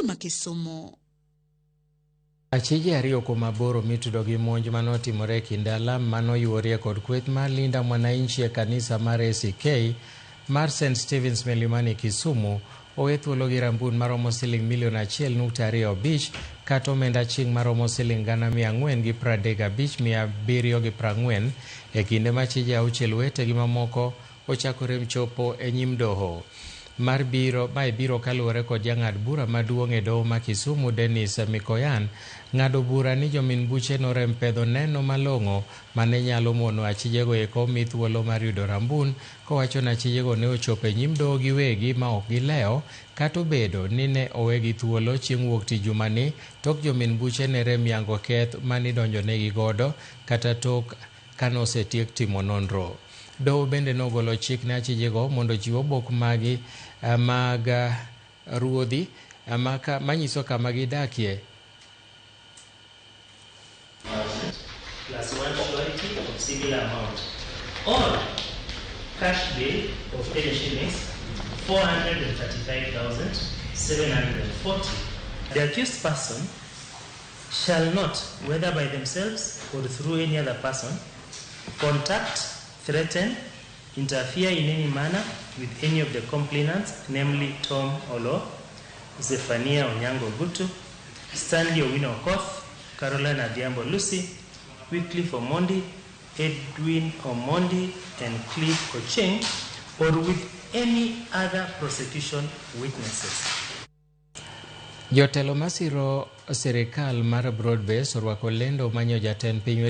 Ma Kisumu. Achije 2 kuom 8 mitudo gi monj manotimore e kind alam manoyuorie kod kweth mar Linda Mwananchi e kanisa mar ACK mar St Stevens Milimani, Kisumu, owe thuolo gi rambun maromo siling milion 1.25 kata omenda aching' maromo siling 435,740 e kinde ma achije 6 wetegi mamoko ochako rem chopo e nyim doho. Mar biro mae biro kaluwore kod jang'ad bura maduong' e doho ma Kisumu, Dennis Mikoyan, ng'ado bura ni jomin buche norem pedho neno malong'o mane nyalo mono achijego eko mi thuolo mar yudo rambun, kowacho ni achijego ne ochopo e nyim doho giwegi ma ok gilewo kata obedo ni ne owegi thuolo chieng' wuok tich jumani tok jomin buche ne rem yango keth manidonjonegi godo kata tok kanosetiek timo nonro. Doho bende nogolo chik ne achijego mondo ochiw obok magi mag ruodhi manyiso kama gidakie. Plus one surety of similar amount or cash bail of Kenya shillings 435,740. The accused person shall not, whether by themselves or through any other person, contact, threaten, interfere in any manner with any of the complainants, namely Tom Olo, Zephania Onyango Gutu, Stanley Owino Okoth, Caroline Adhiambo Lucy, Wycliffe Omondi, Edwin Omondi, and Cliff Ocheng, or with any other prosecution witnesses. Jotelo masiro sirikal mar Broadbase orwako lendo manyo jatend piny.